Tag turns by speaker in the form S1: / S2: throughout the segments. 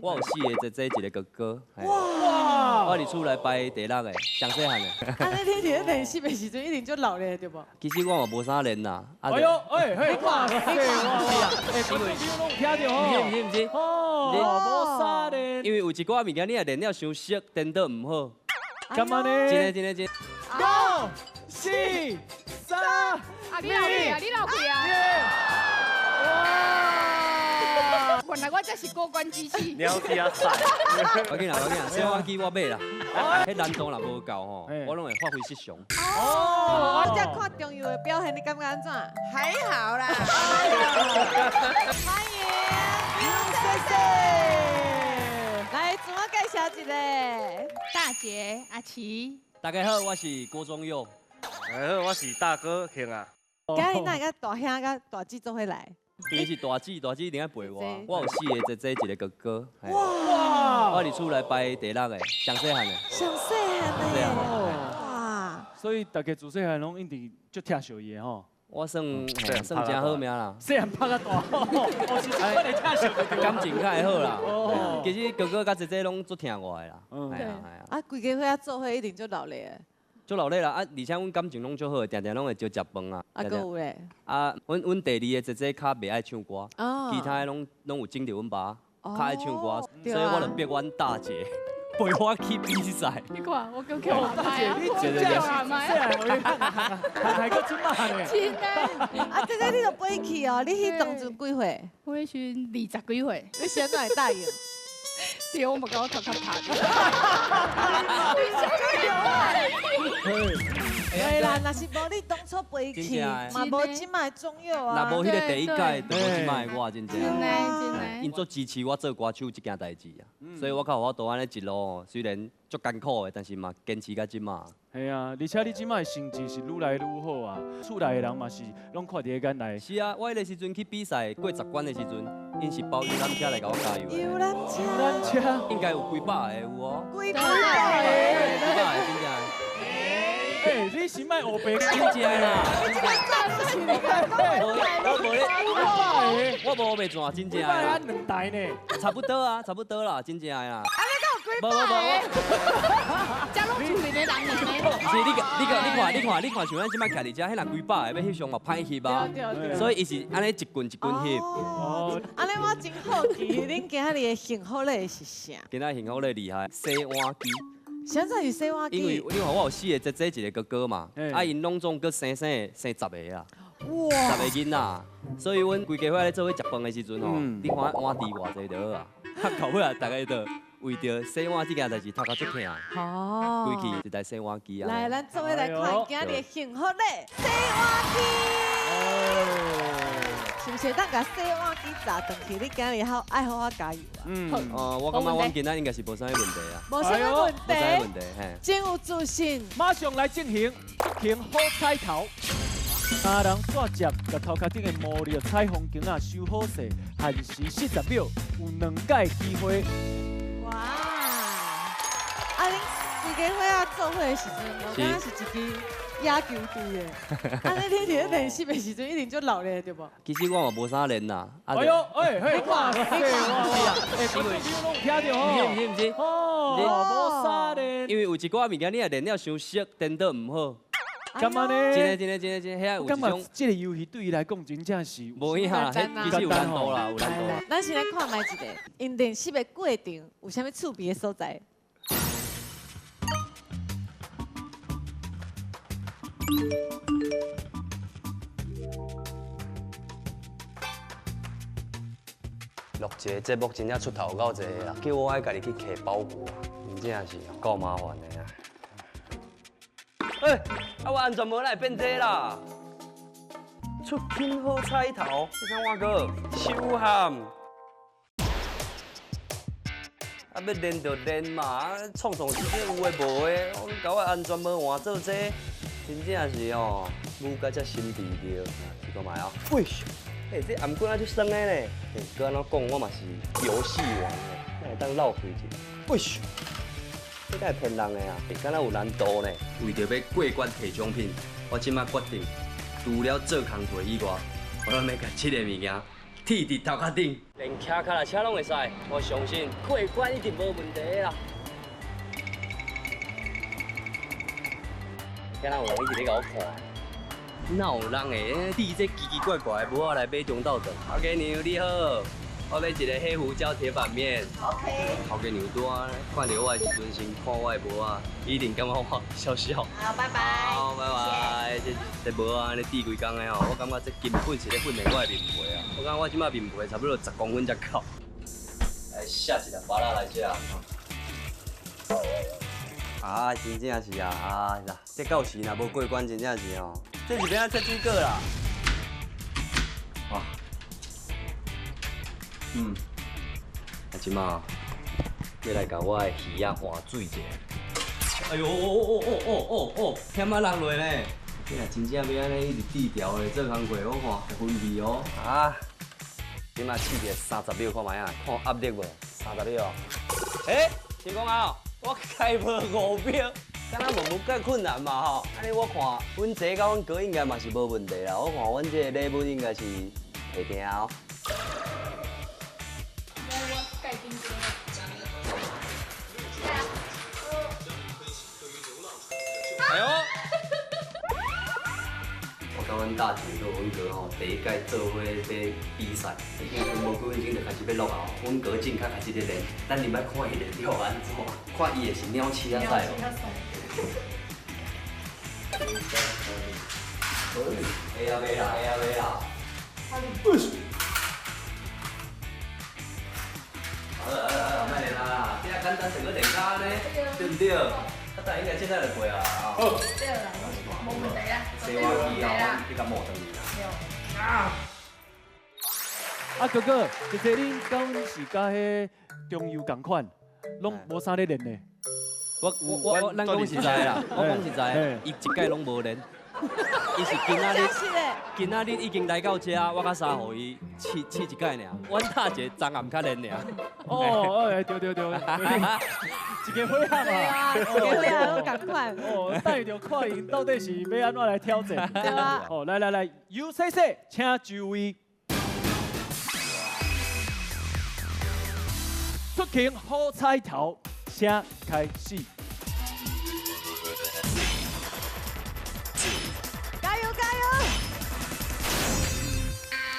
S1: 我有四个姐姐，一个哥哥。哇！我佇厝內排第六个，上細漢的。
S2: 啊，你佇咧練習的時陣一定足落力對無？
S1: 其實我嘛無啥練啦。
S3: 哎呦，哎嘿，哇塞，哇哇！哎，觀眾朋友攏有聽著吼？
S1: 毋是毋是毋是。
S3: 哦，無啥練。
S1: 因為有一寡物件你若練了傷熟，顛倒毋好。
S3: 幹嘛呢？
S1: 真的真的真。
S3: 五、四、三、
S4: 啊，你老屁啊，你老屁啊！哇！原來我這是過關機器。
S5: 了解啊，賽。
S1: 我緊啦，我緊啦，洗碗機我買啦。彼難度若無夠吼，我攏會發揮失常。
S2: 哦，我這看中佑的表現，你感覺按怎？
S6: 還好啦。
S2: 歡迎劉先生。來，自我介紹一下。
S4: 大姐阿琪。
S1: 大家好，我是郭中佑。
S5: 大家好，我是大哥慶啊。
S2: 今日哪會佮大兄佮大姊做伙來？
S1: 伊是大姊，大姊一定愛陪我。我有四個姐姐，一個哥哥。
S3: 哇！
S1: 我佇厝內排第六個，上細漢的。
S2: 上細漢的。哇！
S3: 所以大家自細漢攏一定足疼惜伊的吼。
S1: 我算算誠好命啦。
S3: 細漢拍甲大，哦是這款的疼惜。
S1: 感情較會好啦。其實哥哥佮姐姐攏足疼我的啦。嗯。係啊係啊。
S2: 啊，規家伙仔做伙一定足熱鬧的。
S1: 足熱鬧啦！啊，而且阮感情攏足好，定定攏會招食飯啊。
S2: 啊，閣有咧。
S1: 啊，阮第二個姐姐較袂愛唱歌，其他的攏有徵著阮爸，較愛唱歌，所以我就逼阮大姐陪我去比賽。
S4: 你看，我叫叫
S3: 大姐，你真正是真正還閣這麼呢？
S4: 真的。
S2: 啊，姐姐你就飛去哦，你彼當陣幾歲？
S4: 我彼時20幾歲。
S2: 你是按怎會答應？
S4: 對，我嘛共我頭殼拍。
S2: 對啦，若是無你當初飛去，嘛無這擺的中佑啊。
S1: 若無彼個第一屆，就無這擺的我，真正。
S4: 真的真的。
S1: 𪜶足支持我做歌手這件代誌啊，所以我較有法度按呢一路，雖然足艱苦的，但是嘛堅持到這擺。
S3: 係啊，而且你這擺的成績是愈來愈好啊，厝內的人嘛是攏看佇咧眼內。
S1: 是啊，我彼個時陣去比賽過10關的時陣，𪜶是包遊覽車來共我加油的。
S2: 遊覽車。
S3: 遊覽車。
S1: 應該有幾百個有哦。
S2: 幾百個。
S1: 幾百個真正。
S3: 欸，你是莫烏白
S1: 真正啦！我無烏白轉，真正。
S3: 幾百個兩台呢？
S1: 差不多啊，差不多啦，真正的啦。
S4: 啊，你敢有幾百個？這攏厝裡的人呢？
S1: 是，你你看，你看，像咱這擺徛佇遮，彼若幾百個欲翕相嘛歹翕啊。所以伊是按呢一群一群翕。
S2: 哦。按呢我真好奇，恁今仔日的幸福禮是啥？
S1: 今仔幸福禮厲害，洗碗機。
S2: 啥物是洗碗機？
S1: 因為你看我有四個姐姐，一個哥哥嘛，啊，𪜶攏總閣生10個啊，10個囡仔，所以阮規家伙咧做伙食飯的時陣吼，你看碗池偌濟就好啊，到尾啊，逐家就為著洗碗這件代誌頭殼足疼，規氣一台洗碗機啊。
S2: 來，咱做伙來看今日的幸福禮洗碗機。是毋是當共洗碗機砸轉去？你今日好愛好好加油啊！
S1: 嗯，哦，我感覺阮今仔應該是無啥物問題啊。
S2: 無啥物問題。
S1: 無啥物問題，嘿。
S2: 真有自信。
S3: 馬上來進行竹行好彩頭。三人煞接，共頭殼頂的魔力彩虹弓仔收好勢，限時40秒，有2擺機會。
S2: 哇！啊，恁規家伙仔做伙的時陣，我感覺是一支野球隊的。啊，你佇咧練習的時陣，一定足熱鬧的對無？
S1: 其實我嘛無啥練啦。
S3: 哎呦，哎嘿，你看，你看，哎，觀眾朋友攏有聽著吼？
S1: 毋是毋是毋是。
S3: 哦，無啥練。
S1: 因為有一寡物件，你若練了傷熟，顛倒毋好。
S3: 幹嘛呢？
S1: 真的真的真的真的，遐有一種。
S3: 這個遊戲對伊來講真正是
S1: 無影啦，彼其實有難度啦，有難度。
S2: 咱先來看覓一個，𪜶練習的過程有啥物趣味的所在？
S1: 錄一個節目真正出頭夠濟啦，叫我愛家己去提包裹，真正是夠麻煩的啊！欸，啊我安全帽哪會變這啦？出品好彩頭，這啥碗哥？手餡。啊，欲練就練嘛，啊，創創這有的無的，我共我安全帽換做這，真正是哦，舞甲這心脾著，試看覓啊？喂，欸，這頷頸仔足酸的呢。欸，閣按怎講，我嘛是遊戲王呢，哪會當落開一下？喂，這敢會騙人的啊？欸，敢若有難度呢。為著欲過關提獎品，我這馬決定，除了做工課以外，我攏欲共這个物件铁伫头壳顶，连骑脚踏车拢会使。我相信过关一定无问题啦。敢若有人一直咧共我看，哪有人会递这奇奇怪怪的帽仔来买中昼顿？头家娘你好，我买一个黑胡椒铁板面。
S6: OK。
S1: 头家娘拄仔看著我的时阵，先看我的帽仔，伊一定感觉我笑笑。
S6: 好，拜拜。
S1: 好，拜拜。这帽仔按呢递几工的吼，我感觉这根本是咧训练我的面皮啊！我感觉我这摆面皮差不多10公分才够。来写一粒芭乐来食。啊，真正是啊，啊啦，这到时若无过关，真正是吼，这是欲按怎切水果啦？哇，啊，这马欲来共我的鱼仔换水一下。哎哟，哦哦哦哦哦哦，险仔落落呢！这若真正欲按呢一直低调的做工课，我看会分味哦。啊，这马试一下30秒看觅啊，看压力无？30秒。欸，成功啊！我开无5秒，敢若无无介困难嘛吼。按呢我看，阮姐佮阮哥应该嘛是无问题啦。我看阮这个礼物应该是会定哦。哎呦！我佮阮大姐佮阮哥吼，第一届做伙咧比赛，已经无几分钟就开始欲落啊。阮哥正较开始咧练，咱入来看伊练了按怎，看伊会是鸟鼠仔赛无？会啊袂啦，会啊袂啦。好啦好啦好啦，莫练啦，这简单成个练家呢，对不对？啊，但应该凊彩就过啊。
S4: 对啦，无问题啦。
S1: 洗碗机哦，你共摸转去啦。
S3: 啊，哥哥，其实恁敢是佮彼中游仝款，拢无啥咧练的。
S1: 我，咱讲实在啦，我讲实在，伊一届拢无练。伊是今仔日，今仔日已经来到遮，我较三予伊试试一届尔。阮大姐昨暗较练尔。
S3: 哦，哎，对对对，一个伙仔嘛，
S2: 一个伙仔拢仝款。
S3: 哦，等著看𪜶到底是欲按怎来挑战。
S2: 对啊。
S3: 哦，来来来，游细细，请就位。出勤好彩头，请开始。
S2: 加油加油！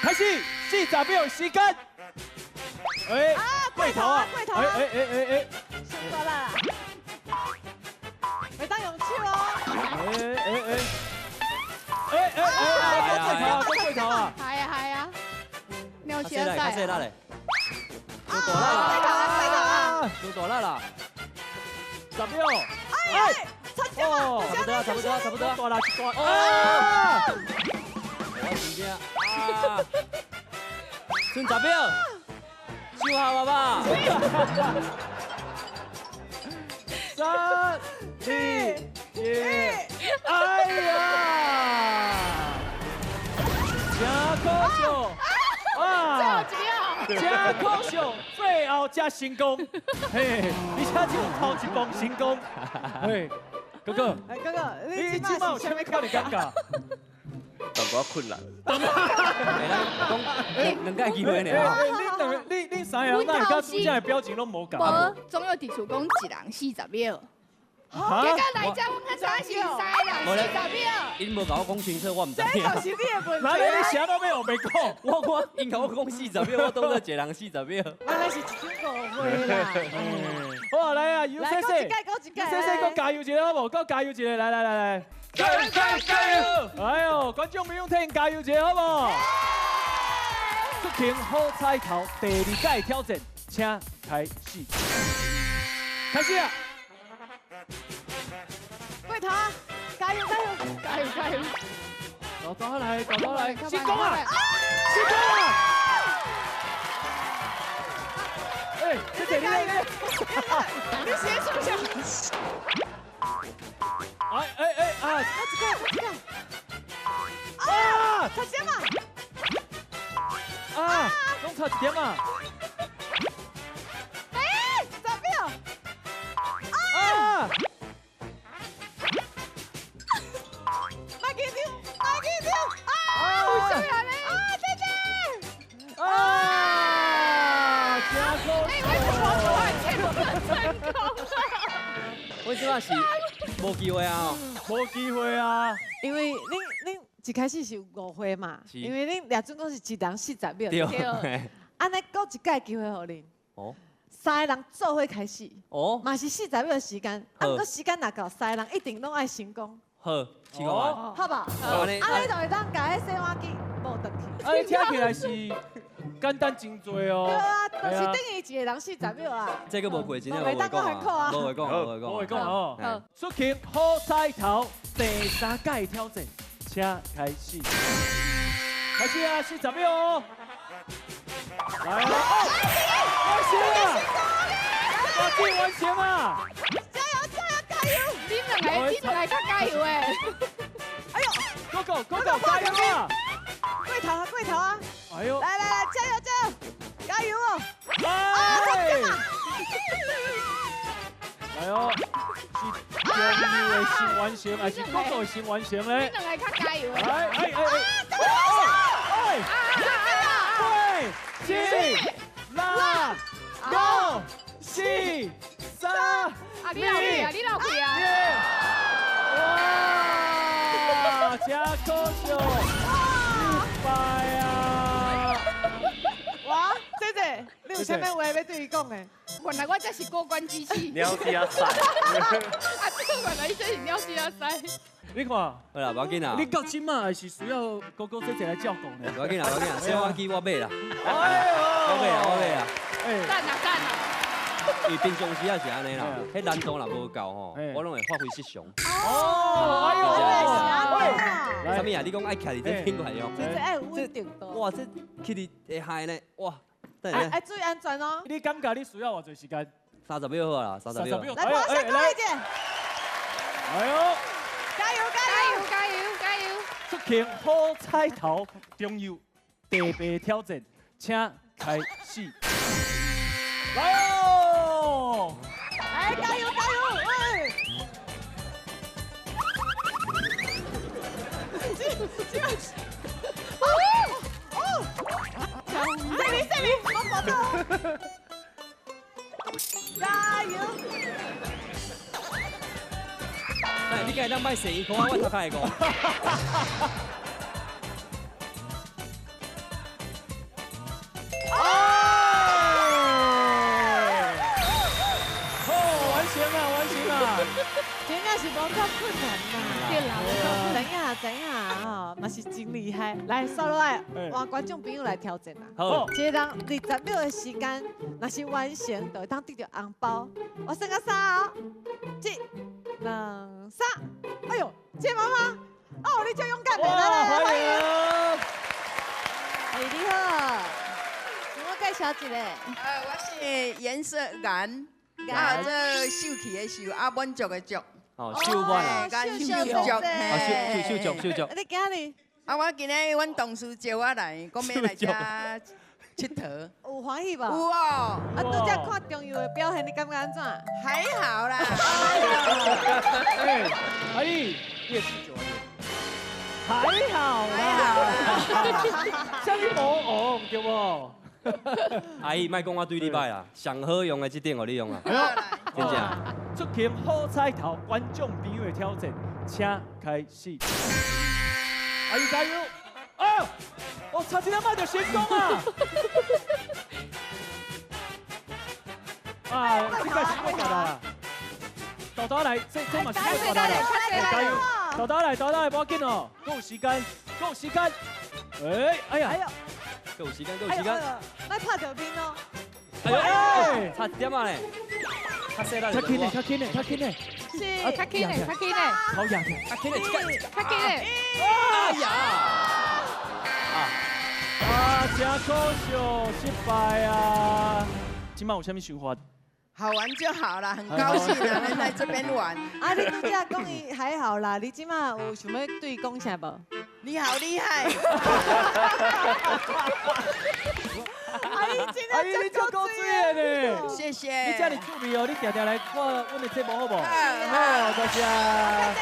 S3: 开始，40秒时间。哎，
S2: 啊，过头啊，过头啊！
S3: 哎哎哎哎哎，
S2: 伤大力啦！袂当用手哦。
S3: 哎哎哎，哎哎哎，过头啊，过头啊！
S4: 系啊系啊，鸟鼠仔
S1: 较细力咧，
S2: 啊，过头啊，过头啊！
S1: 伤大力啦！10
S3: 秒。
S2: 哎，差点啊！
S1: 差不多啊，差不多啊，差不多啊！
S3: 大力一大。
S1: 哦！我真正啊，剩10秒，收好啊吧
S3: ？3、2、1，哎呀！真可惜啊！
S4: 最后一秒。
S3: 真可惜，最后才成功。嘿，而且只有头一棒成功。嘿，哥哥，
S2: 哎，哥哥，
S3: 你这摆有啥物款的感觉？
S5: 淡薄仔困难。
S1: 来，讲两届机会尔。
S3: 你三个人哪会佮主持的表情拢无仝？
S4: 无，总有伫厝讲一人40秒。结果来遮，阮较早是三个人40秒。
S1: 𪜶无共我讲清楚，我毋知影。
S2: 这就是你的问题。
S3: 哪里你啥都没有没讲？
S1: 我𪜶共我讲40秒，我当做一个人40秒。
S2: 原来是一种误会啦。
S3: 好，来啊，游细细，游细细，阁加油一个好无？阁加油一个，来来来来，
S5: 加油加油加油！
S3: 哎呦，观众朋友替𪜶加油一个好无？出勤好彩头，第二届挑战，请开始。开始啊！
S2: 过头，加油加油
S4: 加油加油！
S3: 大大来，大大来，成功啊！成功啊！哎，姐姐你
S2: 你写什么？
S3: 哎哎哎啊！
S2: 一个一个。
S3: 啊！
S2: 差一点啊！
S3: 啊！拢差一点啊！
S2: 哎，10秒！
S3: 啊！
S2: 莫紧张，莫紧张！啊！
S4: 为什么呢？
S2: 啊，姐姐！
S3: 啊！
S1: 我这摆是无机会啊！
S3: 无机会啊！
S2: 因为恁一开始是有误会嘛，因为恁掠准讲是一人40秒。
S1: 对。
S2: 按呢，阁一摆机会予恁。哦。三个人做伙开始。哦。嘛是40秒的时间，啊，毋过时间若够，三个人一定拢爱成功。
S1: 好，试看觅。
S2: 好无？好。啊，你就会当共彼洗碗机无转去。
S3: 啊，你听起来是简单真济哦。
S2: 对啊，就是等于一个人40秒啊。
S1: 这个无过，真正无话讲啊。无话讲，无话讲，
S3: 无话讲哦。好。出勤好彩头，第三届挑战，请开始。开始啊，40秒哦。来啊！完成啊！大姐完成啊！
S2: 加油加油加油！
S4: 你两个较加油诶！
S2: 哎呦
S3: ，Go go go go，加油啊！
S2: 过头啊过头啊！哎呦！来来来，加油加油加油哦！
S3: 啊！来哦！是中友的先完成，还是哥哥的先完成咧？
S4: 你两个较加油！
S3: 来哎哎哎！哎！7、6、5、4、3、
S4: 2、你老去啊！你老去啊！
S3: 哇！真可惜，失败啊！
S2: 哇，姐姐，你有啥物话欲对伊讲的？
S4: 原来我这是过关机器。
S5: 鸟鼠仔赛。
S4: 啊，原来这是鸟鼠仔赛。
S3: 你看，
S1: 好啦，无要紧啦。
S3: 你到这马还是需要哥哥姐姐来照顾呢。
S1: 无要紧啦，无要紧啦，洗碗机我买啦。我买啦，我买啦。
S4: 赞啊赞啊！
S1: 因为平常时也是按呢啦，彼难度若无够吼，我拢会发挥失常。
S3: 哦，哎呦，
S1: 啥物啊？你讲爱徛伫这顶悬哦？
S2: 这爱有稳定度。
S1: 哇，这徛伫会害呢，哇！
S2: 爱注意安全哦。
S3: 你感觉你需要偌济时间
S1: ？30秒好啦，30秒。
S2: 来，我先讲一下。
S3: 哎呦！
S2: 加油加油
S4: 加油加油！
S3: 出勤好彩头，中友特别挑战，请开始。来哦！
S2: 来，加油加油！喂！哦哦！这里这里，我跑到。加油！
S1: 你敢会当莫踅伊看我头壳会讲。
S3: 哦，完成啦，完成啦！
S2: 真正是无够困难呐。对啦，知影知影吼，嘛是真厉害。来，煞落来，换观众朋友来挑战啦。
S1: 好，
S2: 一个人20秒的时间，若是完成，就会当得到红包。我算到三哦，1、2、3，哎呦，这妈妈，哦，你真勇敢的，来来来，欢迎。哎，你好，自我介绍一下。
S6: 我是颜色颜，啊，这秀气的秀，啊，满足的足。
S1: 哦，秀满啊，
S6: 秀足，
S1: 啊，秀秀足，秀足。
S2: 你今日？
S6: 啊，我今日阮同事招我来，讲欲来遮𨑨迌。
S2: 有欢喜无？
S6: 有哦。
S2: 啊，拄才看中友的表现，你感觉按怎？
S6: 还好啦。
S3: 哎，阿姨，你也吃酒啊？还好啦，还好啦。啥物无红对无？
S1: 阿姨，莫讲我对你歹啦，上好用的这顶，予你用啊。真正。
S3: 出勤好彩头，观众朋友的挑战，请开始。阿姨加油！哎呦，我差一点仔就成功啊！啊，这个是我啦。豆豆来，这嘛是我啦。加油！豆豆来，豆豆来，无要紧哦，阁有时间，阁有时间。哎，哎呀，
S1: 阁有时间，阁有时间。
S2: 莫拍著面哦。
S1: 哎呦，差一点仔咧。较细啦，
S3: 较轻的，较轻的，较轻的。
S2: 是，
S4: 较轻的，较轻的。
S3: 好呀，
S1: 较轻的，
S4: 较轻的。
S1: 哎呀！
S3: 啊，真可惜，失败啊！这摆有啥物想法？
S6: 好玩就好了，很高兴啊，能来这边玩。
S2: 啊，你拄才讲伊还好啦，你这摆有想欲对伊讲啥无？
S6: 你好厉害！
S2: 阿姨真
S3: 阿姨你足够水的呢，
S6: 谢谢。
S3: 你这么趣味哦，你定定来看阮的节目好无？好，多谢。
S2: 再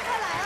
S2: 过来哦。